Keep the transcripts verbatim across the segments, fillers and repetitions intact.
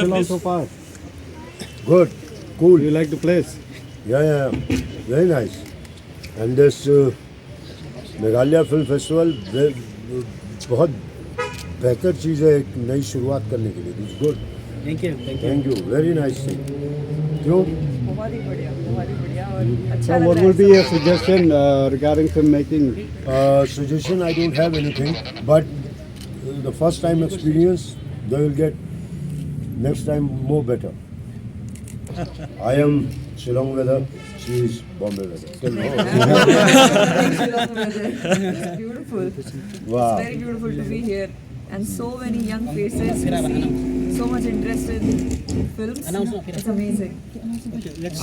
Along so far. Good, cool. You like the place? Yeah, yeah, yeah. Very nice. And this uh, Meghalaya Film Festival, ve- बहुत बेहतर चीज़ है एक नई शुरुआत करने के लिए. It's good. Thank you, thank you. Thank you. Very nice thing. क्यों? बहुत ही बढ़िया, बहुत ही बढ़िया और अच्छा So लग what रहा will be है your suggestion uh, regarding filmmaking? Uh, suggestion, I don't have anything, but uh, the first time experience they will get next time more better. I am Shillong weather, she is Bombay weather. It's beautiful. It's Wow. very beautiful to be here. And so many young faces to see, so much interest in films. It's amazing.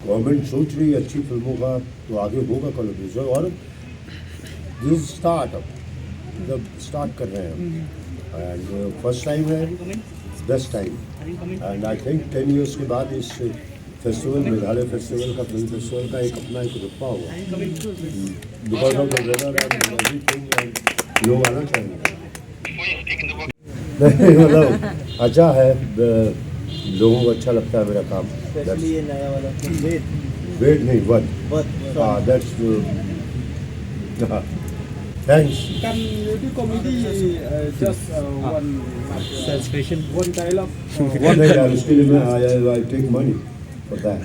Government सोच रही है अच्छी फिल्मों का, तो आगे होगा कोलैबोरेशन. और दिस स्टार्ट, अब जब स्टार्ट कर रहे हैं, एंड फर्स्ट टाइम है, best time. And I think ten years के बाद इस फेस्टिवल, मेघालय फेस्टिवल का, फिल्म फेस्टिवल का एक अपना एक रुतबा हुआ. Because of the weather and everything, लोग आना चाहिए. नहीं, मतलब अच्छा है, ब- लोगों को अच्छा लगता है मेरा काम. स्पेशली ये नया वाला वेट वेट नहीं, वर्थ. वर्थ हाँ, that's. Thanks. Can you do comedy? Uh, just uh, one, sales creation one dialogue. नहीं यार, उसके लिए मैं I take money for that.